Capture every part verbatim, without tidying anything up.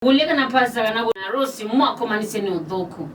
Kũlya kana pastor kana na Rose mwakomanisye nĩ ũthũku?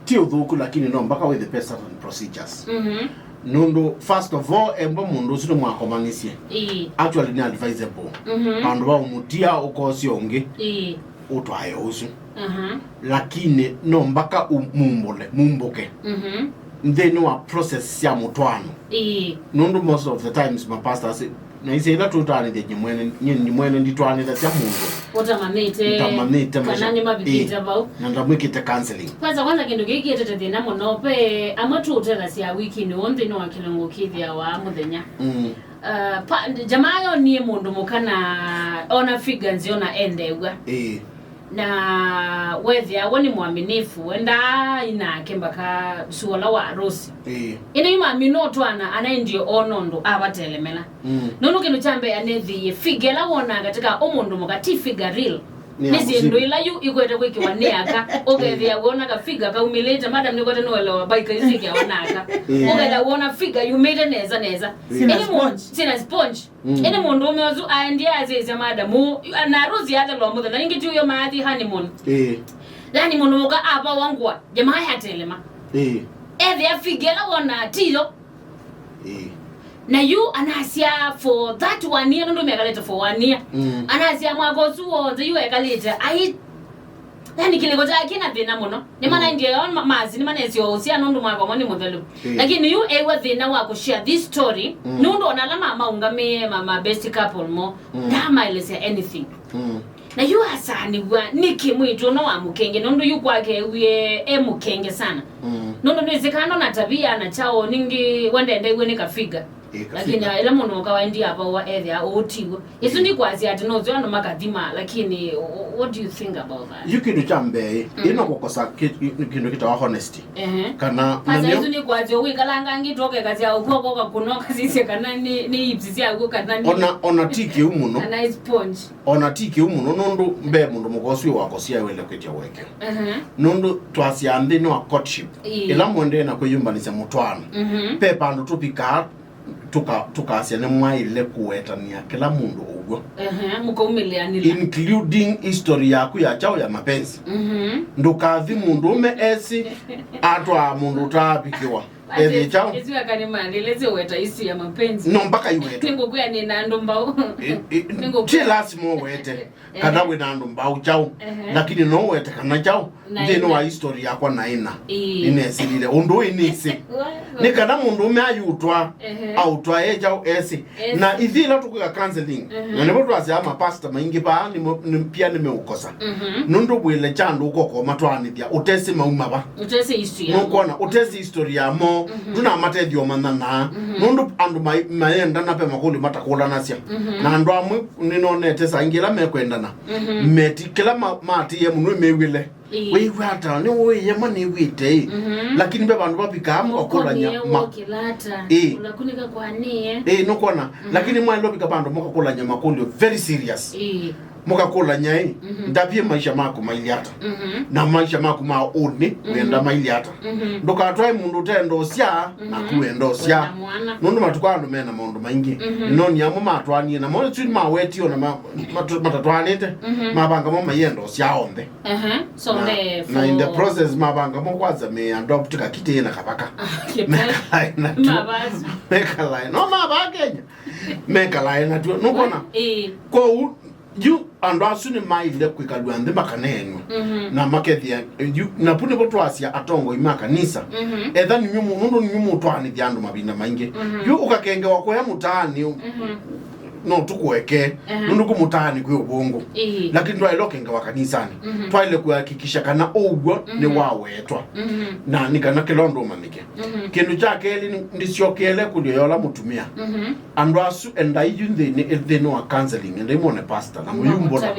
Ti ũthũku, lakini no mpaka wĩthĩe certain procedures. Mhm. Nũndũ first of all, embwa mũndũ ũsu nĩmwakomanisye. Ĩĩ. Actually nĩ advisable. Mhm. Vandũ va ũmũtia ũkosya ũngĩ, ĩĩ, ũtwae ũsu. Aha. Lakini no mpaka u- mumbũle, mumbũke. Mhm. Nthĩnĩ wa process sya mũtwaano. Ĩĩ. Nũndũ most of the times mapastors, na ise ila tũtanĩthya nyie mwene, nyie mwene nditwanĩthasya mũndũ ũtamanĩte, ntamanĩte kana maisha, nĩmavikĩte, ĩĩ, vau, na ndamwĩkĩte counseling. Kwanza, kwanza kĩndũ kĩĩ kĩetete thĩna mũno. Ve amwe tũũtethasya wikinĩ ũũ nthĩnĩ wa kĩlungu kĩthĩawa mũthenya. Mm. Uh, pa, jamaa yonie mũndũ mũka na ona figure nzeo na endew'a. Ĩĩ. Na wethĩa we nĩ mwaminifu, endaa inake mpaka suala wa arusi. Ĩĩ. Ĩndĩ yu mamina ũtwaana anaendie ona ũndũ avatelemela. Mm. Nũndũ kĩndũ kya mbee anethĩie figure ĩla wonaa katika ũ mũndũ mũka ti figure real. Nĩ syĩndũ ila yu ikwete kwĩkĩwa nĩ aka. Ũkethĩa wona ka figure kaumĩlĩte, madam, nĩkwete nũelewa baika isu syĩkĩawa na aka. Ĩĩ. Ũkethĩa wona figure yumĩte nesa nesa. Ĩĩ. Sina sponge. Sina sponge. Mm. Ĩndĩ mũndũũme ũsu aendie asyaisya madamu, na arusi yathelwa mũthenya, ĩngĩ ti ũyo maathi honeymoon. Ĩĩ. Yani mũndũ mũka avawa ngũa, jamaa yatelema. Ĩĩ. Ethĩa figure ĩla wonaa tiyo. Ĩĩ. Na yu anasya for that one year, nũndũ mekalĩte for one year. Mm. Anasya mwaka ũsu w'onthe yu ekalĩte ai Yani kĩlĩko kyake kĩna thĩna mũno. Nĩmanaendie yo ma- masi nĩmanesio ũsya nũndũ mwaka ũmwe nĩ mũthelu. Mm. Lakini yu ewa thĩna wa kũshare this story, mm, nũndũ ona ala mamaũngamĩe ma, ma best couple mo, mm, ndamaelesya anything. Mm. Na yu asanĩw'a nĩkĩ mwĩĩtu ũno wa mũkenge, nũndũ yu kwake ewie e mũkenge sana. Mm. Nũndũ nĩsĩ kana ona tabia na chao ningĩ wendendeiwe nĩ kafiga. Ĩĩ, lakini kabisa. Ĩla mũndũ mũka waendie avawa ethĩa ũũtiw'o. Ĩsu ndikwasya atĩ nũsyo andũ makathima, lakini wh- what do you think about that? Yu kĩndũ kya mbee, mm, ĩno kũkosa ki- kĩndũ kĩtawa honesty. Ehe. Kana na kwanza nĩyo- ĩsu ndikwasya wĩkalanga ngĩ tokekasya ũkw'o koka kũno kasisye kana nĩ nĩ hips syaku kana nĩ ona ona ti kĩu mũno. Kana sponge. Ona ti kĩu mũno nũndũ mbee mũndũ mũka ũsu wakosya wĩle kwĩtya wekeo. Ehe. Nũndũ twasya nthĩnĩ wa courtship, ĩĩ, ĩla mũendee na kwĩyũmbanĩsya mũtwaano, mhm, ve vandũ tũvikaa tũka- tũkasya nĩmwaĩle kũwetanĩa kĩla mũndũ ũw'o. Ehe, mũkaumĩlĩanĩla. Including history yaku ya kyaũ ya mapenzi. Mhm. Ndũkathi mũndũũme esĩ atwaa mũndũ ũtaavikĩwa. Ethĩ kyaũ? Ĩsu aka nĩ malĩle syo weta history ya mapenzi. No mpaka iwetwe. Nĩngũkwĩa nĩ na andũ mbau. Ĩ- ĩ- Nĩngũkwĩa. Ti lasima ũwete. Kana wĩ na andũ mbau kyaũ, ehe, lakini no wete kana kyaũ nthĩnĩ wa history yakwa na ĩna. Ĩĩ. Nĩnesilile ũndũ ũyũ nĩsĩ. Nĩ kana mũndũũme ayũtwa, ehe, aũtwa e kyaũ esĩ. Esĩ. Na ithyĩ ĩla tũkwĩka counseling, ehe, na nĩvo twasyaa mapasta maingĩ vaa nĩmo- nĩ- pia nĩmeũkosa. Mhm. Nũndũ wĩle kya andũ ũkokoma twaanĩthya ũtesĩ mauma va. Ũtesĩ history yamo. Nũkwona, ũtesĩ history yamo, mhm, ndũnamatethya ũmanya naa. Mhm. Nũndũ andũ mai- mayendana ve makũlyo matakũlanasya. Mhm. Na andũ amwe nĩnonete saa ingĩ ĩla mekwendana, mhm, meti kĩla ma- maatĩĩe mũno ĩmew'ĩle. Ĩĩ. Wĩw'a ata nĩwĩĩe ma nĩw'ĩte ĩ. Mhm. Lakini ve vandũ vavikaa mũkakũlany'a ma- ĩĩ. Ĩĩ, nũkwona. Mhm. Lakini mwaĩlwa vika vandũ mũkakũlany'a makũlyo very serious. Ĩĩ. Mũkakũlany'a ĩ, mhm, ndavye maisha maku mailyĩ ata? Mhm. Na maisha maku ma ũnĩ, mhm, wĩenda mailyĩ ata? Mhm. Ndũkatwae mũndũ ũtenda ũsyaa, mhm, naku wenda ũsyaa. Wenda mwana. Nũndũ matukũ andũ mena maũndũ maingĩ. Mhm. Nĩnonie amwe matwaanie namo, ĩsu mawetie ona ma- matu- matatwaanĩte, mhm, mavanga mo maienda ũsyaa onthe. Aha. So na, the na in the for process mavanga mo kwanza me adopt kakitĩ na kavaka. Mekalae na tuo. Mavasu. Mekalae. No mavaa Kenya. Mekalae na tuo. Nũkwona? Ĩĩ. Kwoou yu andũ asu nĩmaĩle kwĩkalw'a nthĩ makaneenw'a. Mhm. Na makethĩa yu, na pu nĩvo twasya atongoi ma kanisa. Mhm. Etha ninyu mu- nũndũ ninyu mũtwaanĩthya andũ mavinda maingĩ. Mhm. Yu ũkakengewa kũya mũtaanĩ, mhm, no tũkũekee. Aha. Nũndũ kũ mũtaanĩ kwĩ ũvũngũ. Ĩĩ. Lakini twaĩle ũkengewa kanisanĩ. Mhm. Twaĩle kũhakikisha kana ũw'o, mhm, nĩwawetwa. Mhm. Na nĩ kana kĩla ũndũ ũmanyĩke. Mhm. Kĩndũ kya kelĩ, nĩ- ndĩsyokele kũlyo yola mũtumĩa. Mhm. Andũ asu endai yu nthĩnĩ, nthĩnĩ wa counseling, endai mwone pastor na mũyumbũla.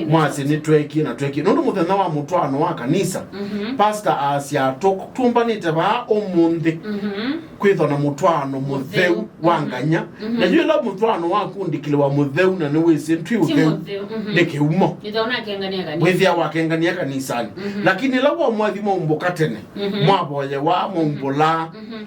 Mwasye nĩtwekie na twekie. Nũndũ mũthenya wa mũtwaano wa kanisa, mhm, pastor asya, "Tũ- tũmbanĩte vaa ũmũnthĩ, mhm, kwĩthwa na mũtwaano mũtheu, mũtheu, wa, mhm, nganya." Mhm. Na yu ĩla mũtwaano waku ũndĩkĩlĩwa mũtheu na nĩwĩsĩ twĩ ti ũtheu, mũtheu, mhm, nĩ kĩumo. Wĩthĩa wakengania kanisanĩ. Mhm. Lakini ĩla womwathi maumbũka tene, mhm, mwavoyewa, maumbũla, mhm,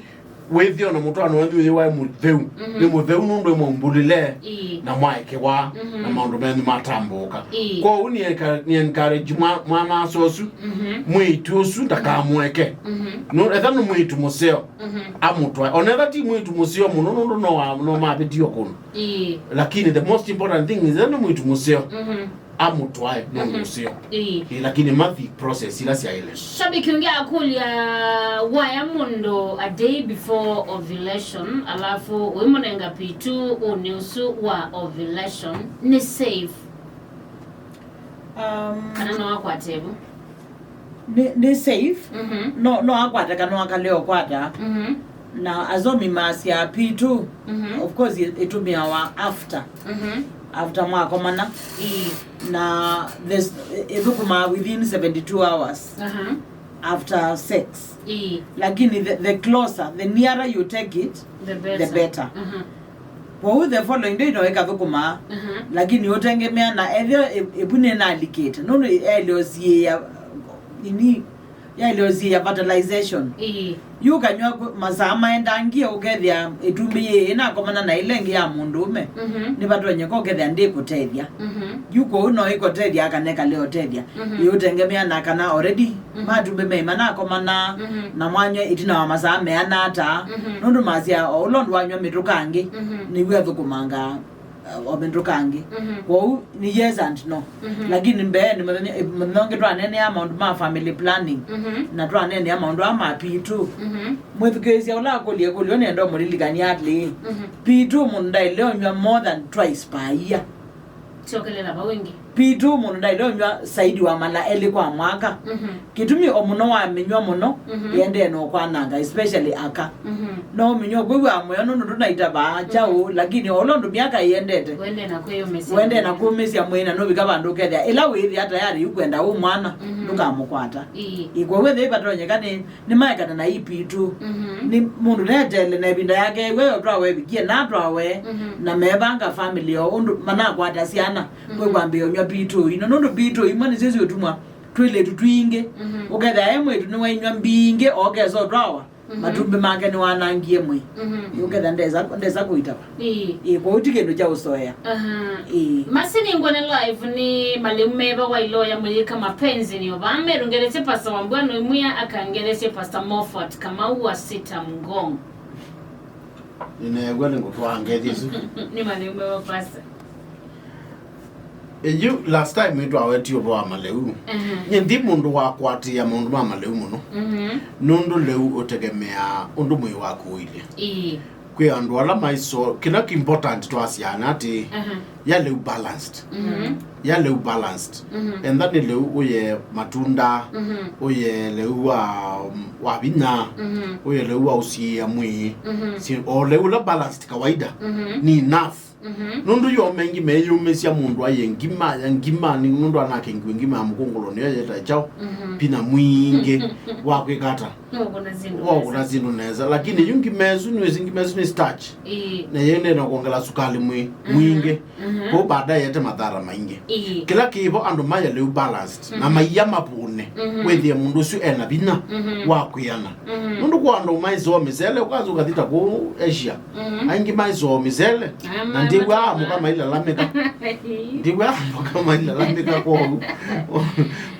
Wĩthĩo na mũtwaano wenyu wĩthĩwa wĩ mũtheu. Mhm. Nĩ mũtheu nũndũ wĩ mũmbũlĩle. Ĩĩ. Na mwaekewa, mhm, na maũndũ menyu matambũũka. Ĩĩ. Kwoou nĩ enka-, nĩ encourage mwa-, mwana-a-asa ũsu, mhm, mwĩĩtu ũsu ndakamũeke. Mhm. Nũ-, etha nĩ mwĩĩtu mũseo, mhm, amũtwae. Ona etha ti mwĩĩtu mũseo mũno nũndũ no wa-, no mavĩtio kũndũ. Ĩĩ. Lakini the most important thing is etha nĩ mwĩĩtu mũseo, mhm, amũtwae nũndũ, mhm, ũseo. Ĩĩ. Ĩĩ, lakini mathi process ila syaĩle. Shabiki ũngĩ akũlya, waya mũndũ a day before ovulation, alafu wĩmũnenga P two ũnĩ ũsu wa ovulation, nĩ safe? Um, kana no akwate vu? Nĩ, nĩ safe. Mhm. No, no akwate kana no akale ũkwata. Mhm. Na asomi masya P two, mhm, of course, ĩ-, ĩtũmĩawa after, mhm, after mwakomana. Ĩĩ. Na this, ĩ-, ĩthũkũmaa within seventy-two hours, aha, after sex. Ĩĩ. Lakini the, the closer, the nearer you take it, the better. The better. Aha. Kwoou the following day no ĩkathũkũmaa, aha, lakini ũtengemea na ethĩwa ĩ-, ĩvu nĩnalikĩte. Nũndũ yaĩle ũsiĩĩa, ini, yaĩle ũsiĩĩa fertilization. Ĩĩ. Yu ũkanywa kũ-, masaa maendangie ũkethĩa ĩtumbĩ yĩĩ ĩnakomana na ĩla ĩngĩ ya mũndũũme, mhm, nĩvatonyeka ũkethĩa ndĩkũtethya. Mhm. Yu kwoou no ĩkũtethya kana ĩkale ũtethya. Mhm. Ĩũtengemea na kana already, mhm, matumbĩ meĩ manakomana, mhm, na mwanywa ĩtina wa masaa meana ata, mhm, nũndũ masya o ũla ũndũ wanywa mĩtũka angĩ, mhm, nĩw'o ĩthũkũmangaa, uh, o mĩtũka angĩ. Mhm. Kwoou nĩ yes and no. Mhm. Lakini mbee nĩ mũthenya, eh, mũthenya ũngĩ twaneenea maũndũ ma family planning, mhm, na twaneenea maũndũ aa ma P two. Mhm. Mwĩthukĩĩsya ũla akũlya ĩkũlyo nĩenda ũmũlilikany'a atĩĩ, mhm, P two mũndũ ndaĩle ũnyw'a more than twice per year. Cokelela vau ĩngĩ. P two mũndũ ndaĩle ũnyw'a saidi wa mala elĩ kwa mwaka. Mhm. Kĩtumi o mũno wamĩnyw'a mũno, mhm, ĩendee na ũkwananga, especially aka. Mhm. No ũmĩnyw'a kwĩw'a mũyo nũndũ ndũnaitavaa kyaũ, mhm, lakini o ũla ũndũ myaka ĩendete, wende na kwĩyũmĩsya, wende na mwĩĩ, kũmĩsya mwĩĩ na nũvika vandũ ũkethĩa ĩla wĩĩthĩa tayari yu kwenda ũ mwana, mhm, ndũkamũkwata. Ĩĩ. Ĩ, kwoou ethĩwa ĩvatonyeka nĩ nĩmaekana na E P two. Mhm. Nĩ mũndũ neteele na ĩvinda yake ĩw'e yo twawe ĩvikie, na twawe, mhm, na mevanga family o ũndũ manakwata syana, mhm, kwĩ kwambĩĩa ũnyw'a P two ino, nũndũ P two imwe nĩsyo siũtumwa twĩlĩtu twingĩ. Mhm. Ũkethĩa e mwĩĩtu nĩwainywa mbingĩ, okesa ũtwawa, mhm, matumbĩ make nĩwanangie mwĩĩ. Mhm. Ũkethĩa ndesa, ndesa kũitava. Ĩĩ. Ĩĩ, kwoou ti kĩndũ kya ũsoea. Aha. Ĩĩ. Masini ngwene live nĩ malĩu meva wa iloya mũyĩka mapenzi nĩ ovaa merũngelesye Pastor Wambua Noimwia akangelesye Pastor Moffat Kamau wa Sita Mngong. Nĩneew'a nĩngũtwaa ngethi ĩsu. Nĩ malĩu meva, Pastor? Ĩyu last time nĩtwawetie ũvoo wa malĩu. Aha. Nyie ndi mũndũ wa kũatĩĩa maũndũ ma malĩu mũno. Mhm. Nũndũ lĩu ũtegemeaa ũndũ mwĩĩ waku ũilye. Ĩĩ. Kwĩ andũ ala maisoo, kĩla kĩ important twasyaana atĩ, aha, ya lĩu balanced. Mhm. Ya lĩu balanced. Mhm. Enda nĩ lĩu ũye matunda, mhm, ũye lĩu wa, wa vinya, mhm, ũye lĩu wa ũsiĩĩa mwĩĩ. Mhm. Si, o lĩu ũla balanced kawaida, mhm, ni enough. Mhm. Nũndũ yo maingĩ meyũmĩsya mũndũ aye ngima, ya ngima, nĩ nũndũ anakengiwe ngima ya mũkũngũlũ nĩyo yeta kyaũ, mhm, pina mwingĩ wa kwĩka ata? Wa ũkũna syĩndũ nesa. Wa ũkũna syĩndũ nesa. Lakini yu ngima ĩsu, nĩwĩsĩ ngima ĩsu nĩ starch. Ĩĩ. Na yĩendee na kwongela sukali mwĩ-, mhm, mwingĩ. Mhm. Kwoou baadaye yete mathara maingĩ. Ĩĩ. Kĩla kĩvo andũ maya lĩu balanced, na, mhm, maiya mavũne, mhm, wĩthĩe mũndũ ũsu ena vinya, mhm, wa kwĩana. Mhm. Nũndũ kwa andũ maisoo mĩsele, ũkaza ũkathi ta kũu Asia. Mhm. Aingĩ maisoo mĩsele. Aya, na ma-, ndiw'aa matunda. Mũka mailalamĩka. Ndiw'aa mũka mailalamĩka kwoou.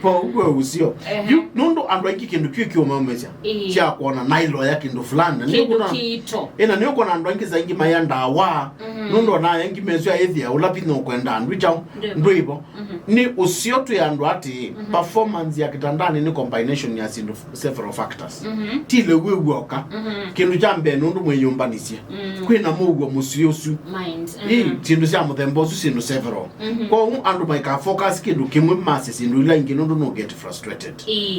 Kwoou kwĩ ũseo. Ehe. Yu, nũndũ andũ aingĩ kĩndũ kĩu kĩũmaumĩsya. Ĩĩ. Kya kwona nailoya kĩndũ fulani. Na kĩndũ nĩũkwona, kĩito. Ĩna nĩũkwona andũ aingĩ saingĩ maya ndawa. Mhm. Nũndũ ona aingĩ mesyo aĩthĩa ũla vinya ũkwenda ndwĩ kyaũ. Ndwĩvo. Ndwĩvo. Mhm. Nĩ ũseo twĩ andũ atĩ, mhm, performance ya kitandani nĩ combination ya syĩndũ f-, several factors. Mhm. Ti lĩu wĩw'oka. Mhm. Kĩndũ kya mbee nũndũ mwĩyũmbanisye. Mm. Kwĩna mũuo mũseo ũsu. Mind. Ĩĩ, mhm, syĩndũ sya mũthemba ũsu syĩndũ several. Mhm. Kwoou andũ maika focus kĩndũ kĩmwe masye syĩndũ ila ingĩ nũndũ no get frustrated. Ĩĩ.